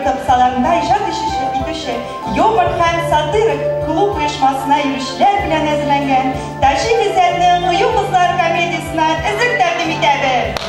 проекты кысаларында иҗат итүче Юмор һәм сатира клуб оешмасына йөрүчеләр белән әзерләнгән Таҗи Гыйззәтнең Кыю кызлар комедиясеннән өзек тәкъдим итәбез.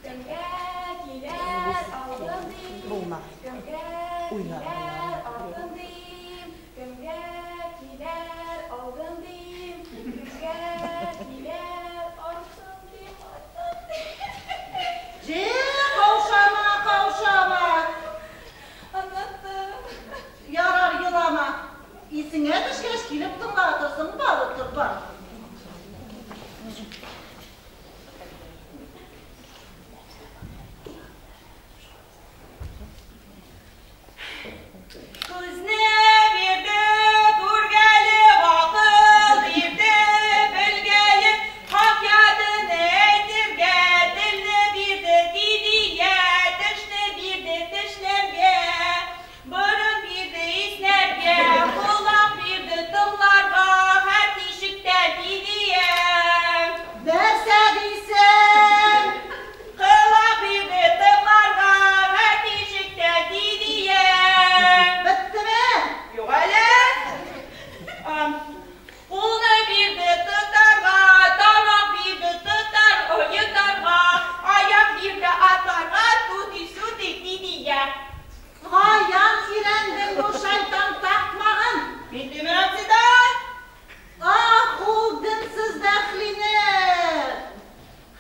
Төнгә килә. киләр артын дим, кемгә киләр алдын дим, кемгә киләр артын дим, артын дим. Җе, каушама, каушама. Оныттым. Ярар, елама. Исеңә төшкәч, килеп тыңлатырсың, бар утыр, бар. Күзне бирде күргәле, акыл бирде белгәле, хакыйкатен әйтергә, телне бирде тидия, тешне бирде тешләргә, борын бирде иснәргә, колак бирде тыңларга, һәр тишектә тидия. Нәрсә дисең? Колак бирде тыңларга, һәр тишектә тидия. Беттеме? Юк әле. Кулны бирде тотарга, тамак бирде тотар, йотарга, аяк бирде атларга, тути-сути тидия. Каян өйрәндең бу шайтан такмагын? Минтимер абзыйдан. Ах, ул денсез дәхлине!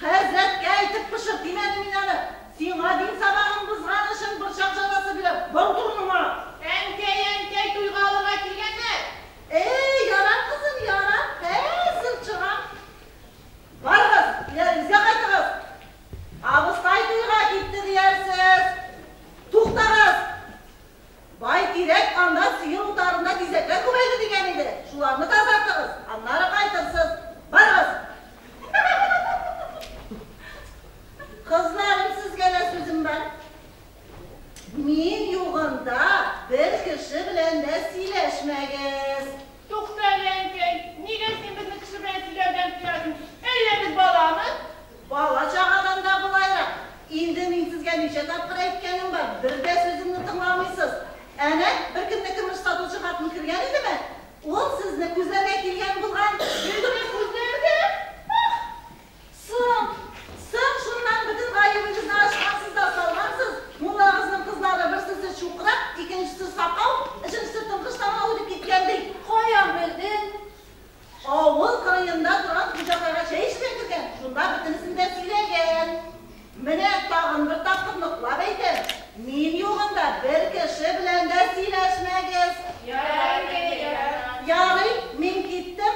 Хәзрәткә әйтеп пошыр димәдем мин аны. Сиңа дин сабагын бозган өчен борчак җәзасы бирәм. Бар утыр урыныңа. Әнкәй, әнкәй, туйга алырга килгәннәр. Эй, ярар, кызым, ярар. Хәзер чыгам. Барыгыз, өйләрегезгә кайтыгыз. Абыстай туйга китте диярсез. Туктагыз. Бай тирәк анда сыер утарында тизәкләр күбәйде дигән иде. Шуларны тазартыгыз, аннары кайтырсыз. Барыгыз. Кызларым, сезгә дә сүзем бар. Мин югында бер кеше белән дә сөйләшмәгез. Тукта әле, әнкәй, нигә син безне кеше белән сөйләүдән тыясың? Әллә без баламы? Бала чагадан да болайрак. Инде мин сезгә ничә тапкыр әйткәнем бар, бер дә сүземне тыңламыйсыз. Әнә, бер көнне көмеш сатучы хатын кергән идеме? Ул сезне күзләргә килгән булган. Безне күзләргә? Соң, соң шуннан бөтен гаебегезне ачкансыз да салгансыз. Муллагызның кызлары берсесе чукрак, икенчесе сакау, өченчесе тыңкыш танау дип киткән ди. Каян белдең? Авыл кырыенда торган хуҗакайга чәй эчәргә кергән, шунда бөтенесен дә сөйләгән. Менә тагын бер тапкыр ныклап әйтәм, мин югында бер кеше белән дә сөйләшмәгез. Ярар, әнкәй, ярар. Ярый, мин киттем.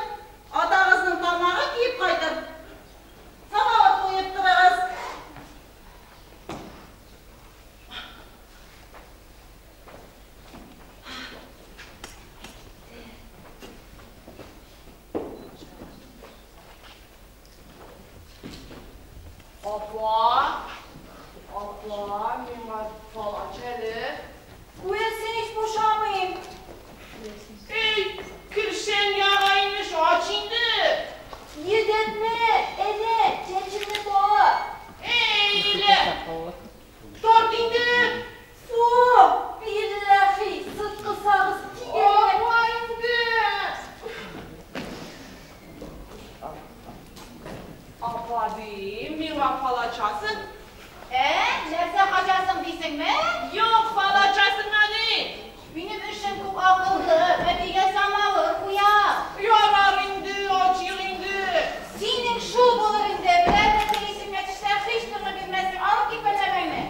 Атагызның тамагы киеп кайтыр. Самавыр куеп торыгыз. Апа, апа, миңа палач әле. Күрәсең, һич бушамыйм. Эй, кершән яга имеш, ач инде. Йөдәтмә, әнә, чәчеңне тар. Эй, лә, тарт инде. Фу, билләхи, сыткысагыз тигән. Апа инде. Апа дим, миңа палачасың. Ә, нәрсә качасың дисеңме? Юк, палачасың әле. Минем эшем күп акыллы, әтигә самавыр куя. Ярар инде, ачыйк инде. Синең шул булыр инде, берәр нәрсә исеңә төшсә, һич тынгы бирмәссең, алып кит бәләмәңне.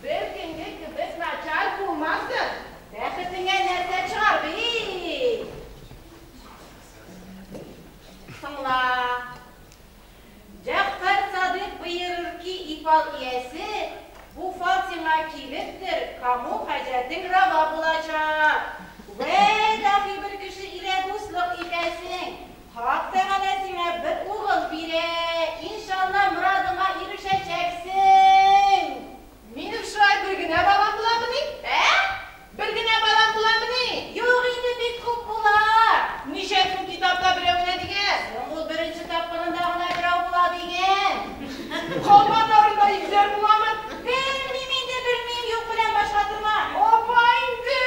Бер көнге кебек начар булмасын. Бәхетеңә нәрсә чыгар бит? Тыңла. Җәгъфәр Садыйк боерыр ки, ифал иясе, бу фал сиңа килептер, каму хаҗәтең рава булачак. Вә дәхи бер кеше илә дуслык итәсең. Хак Тәгалә сиңа бер угыл бирә. Иншалла морадыңа ирешәчәксең. Минем шулай бер генә балам буламыни? Ә? Бер генә балам буламыни? Юк инде, бик күп була. Ничә көн китапта берәү генә дигән? Соң ул беренче тапкырында гына берәү була дигән. Калганнарында икезәр буламы? Белмим инде, белмим, юк белән баш катырма. Апа инде.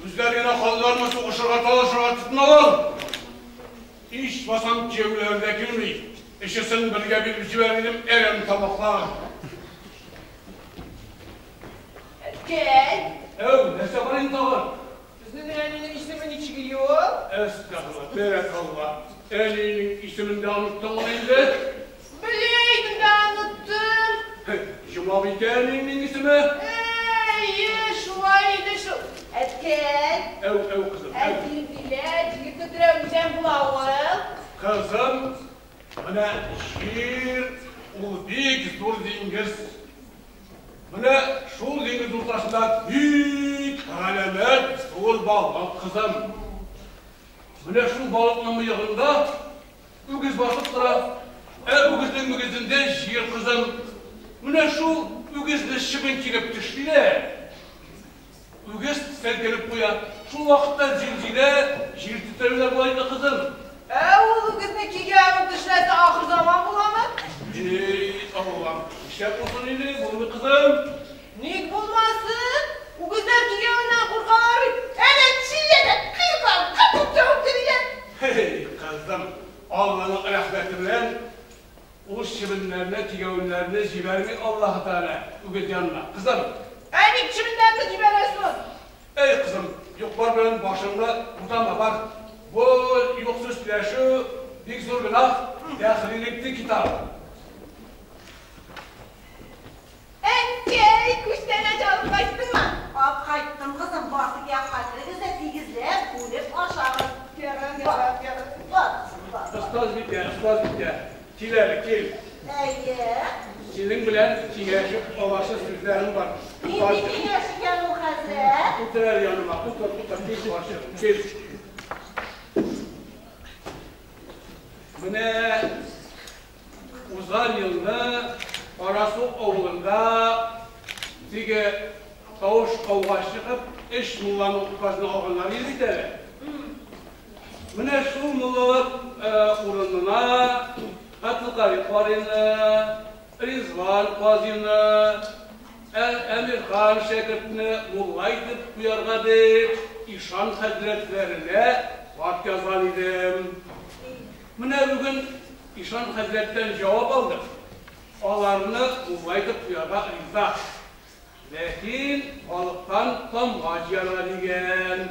Үзләре генә калдылармы, сугышырга, талашырга тотыналар. Ичмасам кияүләре дә килми. Өчесен бергә биреп җибәрер идем, әрәм тамаклар. Әткәй! Әү, нәрсә бар инде тагын? Безнең әнинең исеме ничек иде ул? Әстәгъфирулла, бәрәкалла. Әнинең исемен дә оныттыңмы инде? Белә идем дә оныттым. Җомабикә әниеңнең исеме? Әйе, шулай иде шул. Әткәй! Әү, әү, кызым, Ә әү. зилзилә, җир тетрәү нидән була ул? Кызым, менә җир ул бик зур диңгез. Менә шул диңгез уртасында бик галәмәт зур балык, кызым. Менә шул балыкның мыегында үгез басып тора. Ә үгезнең мөгезендә җир, кызым. Менә шул үгезне чебен килеп төшли дә, үгез селкенеп куя. Шул вакытта зилзилә, җир тетрәү дә була инде, кызым. Ә ул үгезне кигәвен тешләсә ахыр заман буламы? Эй, Аллам, нишләп булсын инде, булмый, кызым. Ник булмасын? Үгезләр кигәвеннән куркалар бит. Әнә чиядә кыйркан капып чабып йөриләр. Һей, кызым, Алланың рәхмәте белән ул чебеннәрне, кигәвеннәрне җибәрми Аллаһы Тәгалә үгез янына. Кызым. Ә ник чебеннәрне җибәрәсең? Эй, кызым, юк-бар белән башыңны бутама, бар. Бу юк сүз сөйләшү бик зур гөнаһ, дәхрилекле китап. Әнкәй, күчтәнәч алып кайттыңмы? Алып кайттым, кызым, бар теге якка керегез дә тигезләп, бүлеп ашагыз. Ярар, ярар, ярар. Бар, кызым, бар. Остазбикә, остазбикә, кил әле, кил. Әйе. Синең белән киңәшеп аласы сүзләрем бар. Нинди киңәш икән ул, хәзрәт? Утыр әле яныма, утыр, утыр, кил, карчык, кил. Менә узган елны Карасу авылында теге тавыш кауга чыгып, өч мулланың указын алганнар иде бит әле. Менә шул муллалык урынына Габделкави карыйны, Ризван казыйны, Әмирхан шәкертне мулла итеп куярга дип, ишан хәзрәтләренә хат язган идем. Менә бүген ишан хәзрәттән җавап алдым. Аларны мулла итеп куярга риза. Ләкин халыктан тамга җыярга дигән.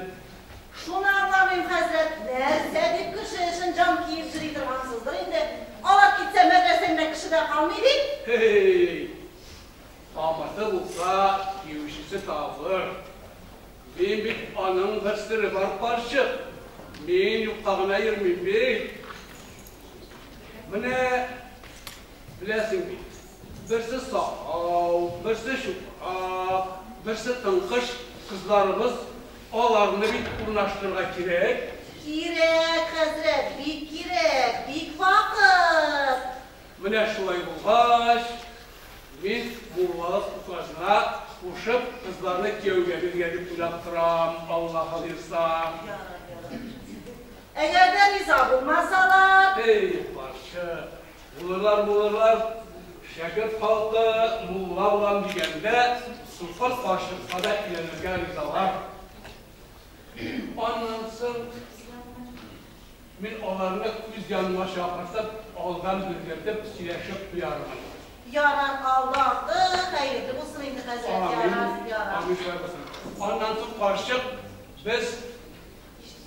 Шуны аңламыйм, хәзрәт, нәрсә дип кеше эшен җан киеп йөри торгансыздыр инде. Алар китсә, мәдрәсәңдә кеше дә калмый бит. Һей! Тамыры булса, киючесе табылыр. Мин бит аның бер сере бар, карчык. Мин юкка гына йөрмим бит. Менә беләсең бит, берсе сакау, берсе чукрак, берсе тыңкыш кызларыбыз, аларны бит урнаштырырга кирәк. Кирәк, хәзрәт, бик кирәк, бик вакыт. Менә шулай булгач, мин муллалык указына кушып, кызларны кияүгә бирергә дип уйлап торам, Аллаһы боерса. Ярар, ярар. Әгәр дә риза булмасалар? Эй, карчык, булырлар, булырлар. Шәкерт халкы мулла булам дигәндә, сукыр карчыкка да өйләнергә ризалар. Аннан соң мин аларны үз яныма чакыртып, алдан белгертеп, сөйләшеп куярмын. Ярар, алды арты хәерле булсын инде, хәзрәт, ярар, Амин, ярар. амин, шулай булсын. Аннан соң, карчык, без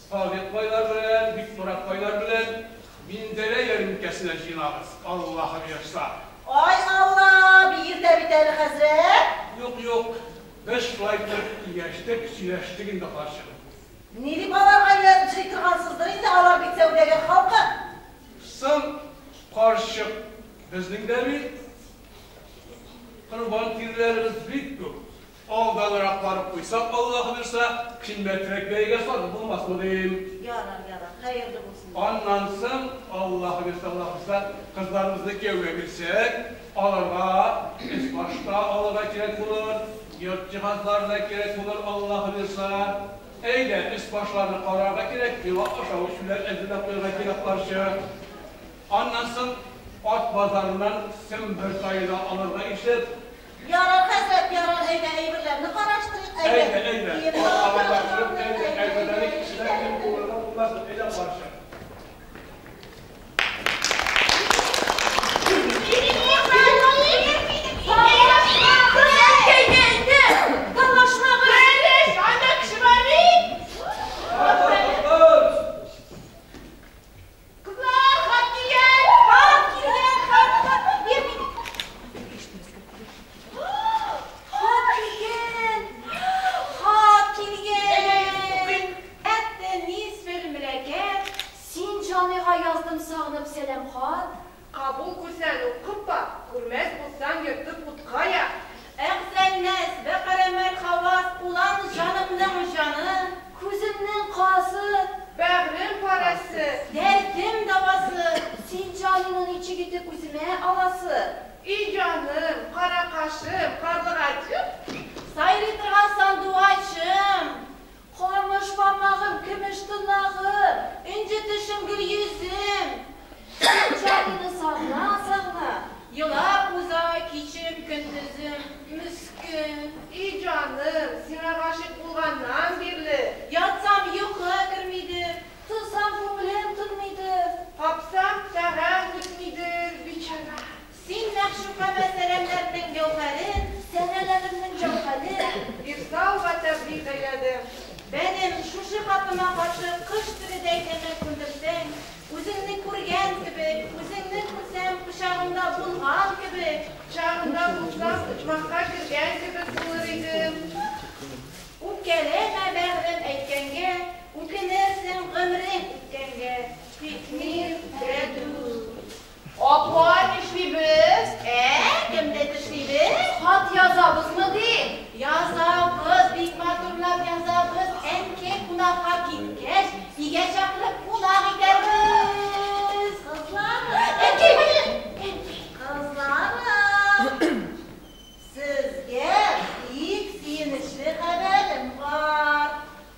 Садыйк байлар белән, Бикмурат байлар белән Минзәлә ярминкәсенә җыенабыз, Аллаһы боерса. Ай Алла, бик иртә бит әле, хәзрәт. Юк, юк, без шулай итеп киңәштек, сөйләштек инде, карчык. Ни дип аларга җый торгансыздыр инде, алар бит сәүдәгәр халкы. Соң, карчык, безнең дә бит корбан тиреләребез бик күп. Алданрак барып куйсак, Аллаһы боерса, кыйммәтрәк бәягә сатып булмасмы дим. Ярар, ярар, хәерле булсын. Аннан соң, Аллаһы боерса, Аллаһы боерса, кызларыбызны кияүгә бирсәк, аларга өс-баш та алырга кирәк булыр, йорт җиһазлары да кирәк булыр, Аллаһы боерса. Әйдә, өс-башларны карарга кирәк, миңа ашау-эчүләр әзерләп куярга кирәк, карчык. Аннан соң ат базарыннан Сембер тае да алырга исәп. Ярар, хәзрәт, ярар, әйдә, әйберләрне караштырыйк, әйдә. Әйдә, әйдә. Кием салып Арттырып, әйдә. Ничек итеп үземә аласы? И җаным, каракашым, карлыгачым. Сайрый торган сандугачым. Камыш бармагым, көмеш тырнагым, энҗе тешем, гөл йөзем. Син җаныңны сагына-сагына, елап уза кичем, көндезем, мескен. И җаным, сиңа гашыйк булганнан бирле. Ятсам йокы кермидер, торсам күңелем тынмыйдыр. Капсам тәгам үтмидер, бичара. Син мәгъшукамә сәламнәрнең гәүһәрен, сәнәләремнең җәүһәрен. Ирсал вә тәбрик әйләдем. Бәнем шушы хатыма каршы кыш төбедәй тәмәк күндерсәң, үзеңне күргән кебек, үзеңне күрсәм, кочагымда булган кебек. Кочагында булсам, оҗмахка кергән кебек булыр идем. Үпкәләмә бәгърем әйткәнгә, үкенерсең гомерең үткәнгә. Тик мин Рәдү. Апа, нишлибез? Ә, кемдә тешлибез? Хат язабызмы ди? Язабыз, бик матурлап язабыз. Әнкәй кунакка киткәч, өйгә чакырып кунак итәрбез. Кызларым. Әнкәй, менә. Әнкәй. Кызларым. Сезгә бик сөенечле хәбәрем бар.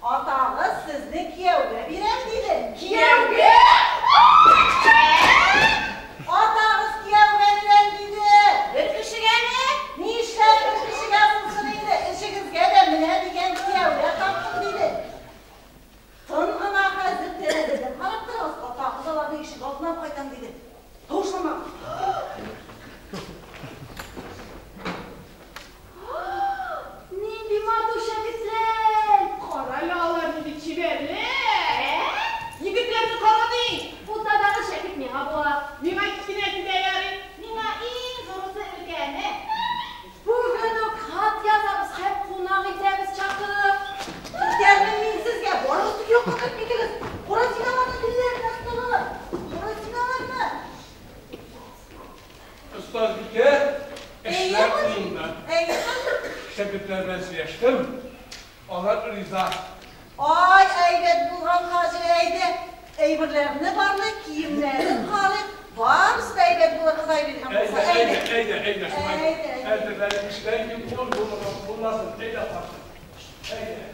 Атагыз сезне кияүгә бирәм диде. Кияүгә? Атагыз кияүгә бирәм диде. Бер кешегәме? Нишләп бер кешегә булсын инде, эшегезгә дә менә дигән кияүгә таптым диде. Тын гына хәзер тәрәзәдән карап торыгыз, атагыз аларны ишек алдына кайтам диде. Тавышланмагыз. Нинди матур шәкертләр! Кара әле алар нинди чибәрләр! Егетләрне кара ди! Уртадагы шәкерт миңа була. Миңа кечкенәсе дә ярый. Миңа иң зурысы өлкәне. Бүген үк хат язабыз һәм кунак итәбез чакырып. Китәрмен мин сезгә, барыгыз тик якка кереп китегез. Кара син аларны телләренә тоталар. Кара син аларны. Остазбикә, эшләр уңды. Әйе, Хаҗи. Шәкертләр белән сөйләштем. Алар риза. Ай, әйбәт булган Хаҗи, әйдә. Әйберләрне барлык, киемнәрен карыйк. Барысы да әйбәт булыр, Ходай биргән Әйдә, булса. әйдә, Әйдә. әйдә, әйдә, шулай. Әйдә, әйдә. Әзерләнеп эшләр кул булмасын. Әйдә, каршы. Әйдә.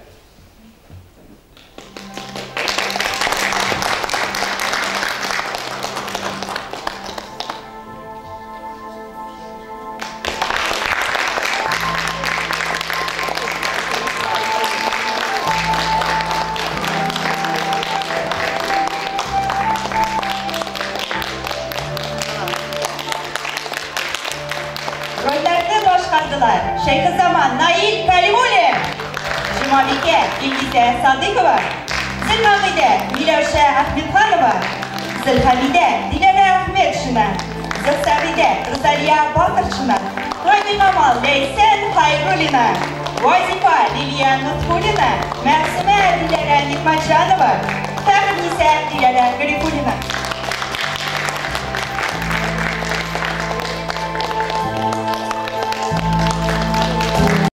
Рольләрне башкардылар Шәйхезаман Наил Калимуллин, Җомабикә Илгизә Садыйкова, Зөлмәгыйдә Миләүшә Ахмедханова, Зөлхәмидә Диләрә Ахмедшина, Зөлсәгыйдә Рузалия Батыршина, Гайникамал Ләйсән Хайруллина, Вазифа Лилия Нотфуллина, Мәгъсүмә Диләрә Нигъмәтҗанова, Фәхерниса Диләрә Гарифуллина.